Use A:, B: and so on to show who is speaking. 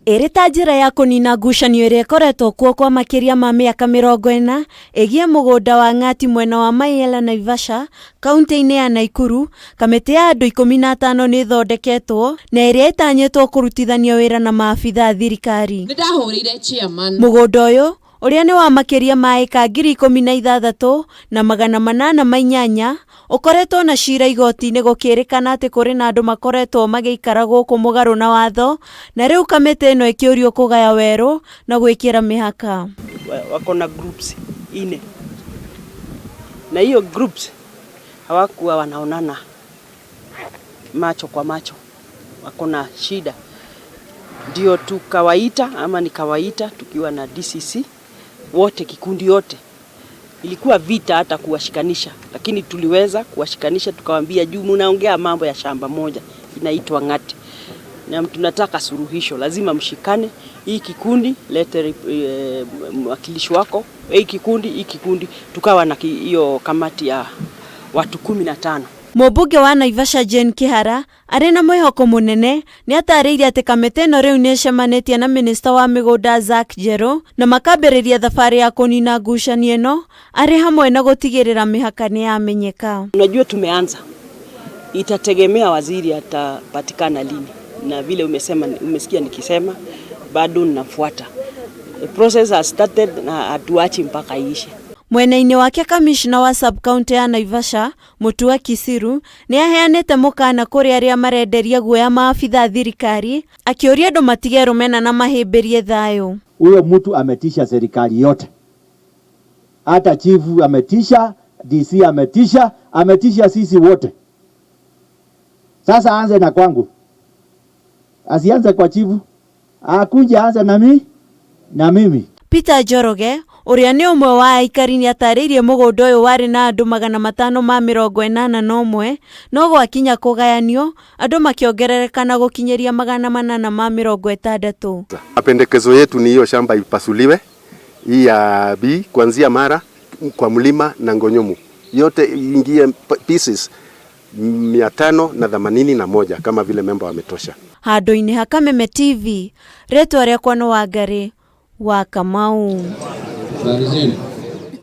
A: Ĩrĩ ta njĩra ya kũniina ngucanio ĩrĩa ĩkoretwo kuo kwa makĩria ma mĩaka 40 ĩgiĩ mũgũnda wa Ng'ati mwena wa Maiela Naivasha, kaunti-inĩ ya Naikuru, kamĩtĩ ya andũ 15 nĩ ĩthondeketwo na ĩrĩa ĩtanyĩtwo kũrutithania wĩra na maabitha a thirikari.
B: Nĩ ndahũrĩire chairman.
A: Mũgũnda ũyũ ũrĩa nĩ wa makĩria ma ĩka 16,808, ũkoretwo na cira igoti-inĩ gũkĩrĩkana atĩ kũrĩ na andũ makoretwo magĩikara gũkũ mũgarũ na watho, na rĩu kamĩtĩ ĩno ĩkĩũrio kũgaya werũ na gwĩkĩra mĩhaka.
C: Wako na groups ine na hiyo groups hawakuwa wanaonana macho kwa macho, wako na shida, ndio tukawaita ama nikawaita tukiwa na DCC wote, kikundi yote. Ilikuwa vita hata kuwashikanisha, lakini tuliweza kuwashikanisha, tukawaambia juu mnaongea mambo ya shamba moja inaitwa Ng'ati na tunataka suluhisho, lazima mshikane. Hii kikundi lete mwakilishi wako, hii kikundi, hii kikundi. Tukawa na hiyo kamati ya watu 15.
A: Mũmbunge wa Naivasha Jane Kihara arĩ na mwĩhoko mũnene nĩ atarĩirie atĩ kamĩtĩ ĩno rĩu nĩ ĩcemanĩtie na minista wa mĩgũnda Zack Njeru na makambĩrĩria thabarĩ ya kũnina ngucanio ĩno arĩ hamwe na gũtigĩrĩra mĩhaka nĩ yamenyeka.
C: Unajua tumeanza, itategemea waziri atapatikana lini, na vile umesema, umesikia nikisema bado ninafuata. The process has started na hatuachi mpaka iishe.
A: Mwena-inĩ wake kamishna wa sub county ya Naivasha Mutua Kisiru nĩ aheanĩte mũkana kũrĩ arĩa marenderia guoya maabitha a thirikari akĩũria andũ matige rũmena na mahĩmbĩrie thayũ.
D: Huyo mtu ametisha serikali yote, hata chifu ametisha, DC ametisha, ametisha sisi wote. Sasa aanze na kwangu, asianze kwa chifu, akuje aanze na mimi.
A: Peter Njoroge ũrĩa nĩ ũmwe wa aikari nĩ atarĩirie mũgũnda ũyũ warĩ na andũ 581 no gwakinya kũgayanio andũ makĩongerereka na gũkinyĩria 860.
E: Mapendekezo yetu ni hiyo shamba ipasuliwe, hii ya B kuanzia Mara kwa mlima na Ngonyomu yote iingie pieces 581 kama vile memba wametosha.
A: Handũ-inĩ ha Kameme TV, rĩtwa rĩakwa nĩ Wangari wa Kamau.
F: Habari zenu.